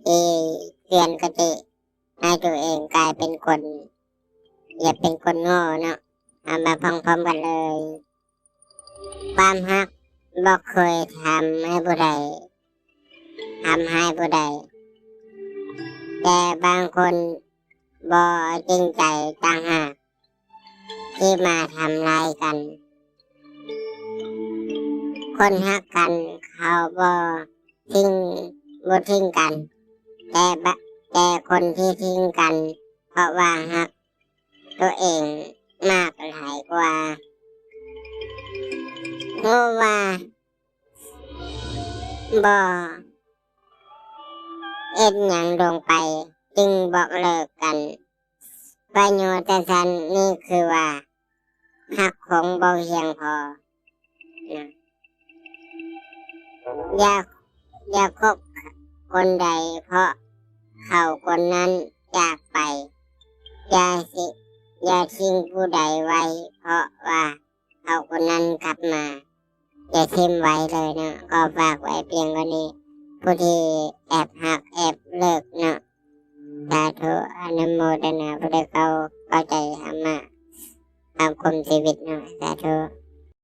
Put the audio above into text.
ທີ່ປ່ຽນຄະຕິໃຫ້ຕົວເອງກາຍເປັນຄົນ ຢ່າເປັນຄົນໂງ່ເນາະ. ເຮົາມາຟັງພ້ອມກັນເລີຍ. ຄວາມຮັກບໍ່ເຄີຍທຳໃຫ້ຜູ້ໃດ ທຳຮ້າຍຜູ້ໃດ, ແຕ່ບາງຄົນບໍ່ຈິງໃຈຕ່າງຫາກທີ່ມາທຳຮ້າຍກັນ. ຄົນຮັກກັນເຂົາບໍ່ຖິ້ມ ບໍ່ຖິ້ມກັນ, ແຕ່ບະ ແຕ່ຄົນທີ່ຖິ້ມກັນເພາະວ່າຮັກຕົວເອງມາກຫຼາຍກວ່າ. ຮູ້ວ່າບໍ່ເຮັດຫຍັງລົງໄປ ຈຶ່ງບອກເລີກກັນ. ປະໂຫຍດສັ້ນໆນີ້ຄືວ່າ ຮັກຄົງບໍ່ພຽງພໍນະ. ຢ່າ ຢ່າຄົບຄົນໃດ ເພາະເຂົາຄົນນັ້ນຈາກໄປ. ຢ່າຊິ ຢ່າຖິ້ມຜູ້ໃດໄວ້ ເພາະວ່າເຂົາຄົນນັ້ນກັບມາ. ຢ່າຖິ້ມໄວ້ເລີຍເນາະ. ກໍຝາກໄວ້ພຽງເທົ່ານີ້. ຜູ້ທີ່ແອບຮັກແອບເລີກເນາະ ສາທຸ ອະນຸໂມທະນາ. ຜູ້ໃດເຂົ້າ ເຂົ້າໃຈທຳມະ ຄຳຄົມຊີວິດເນາະ ສາທຸ.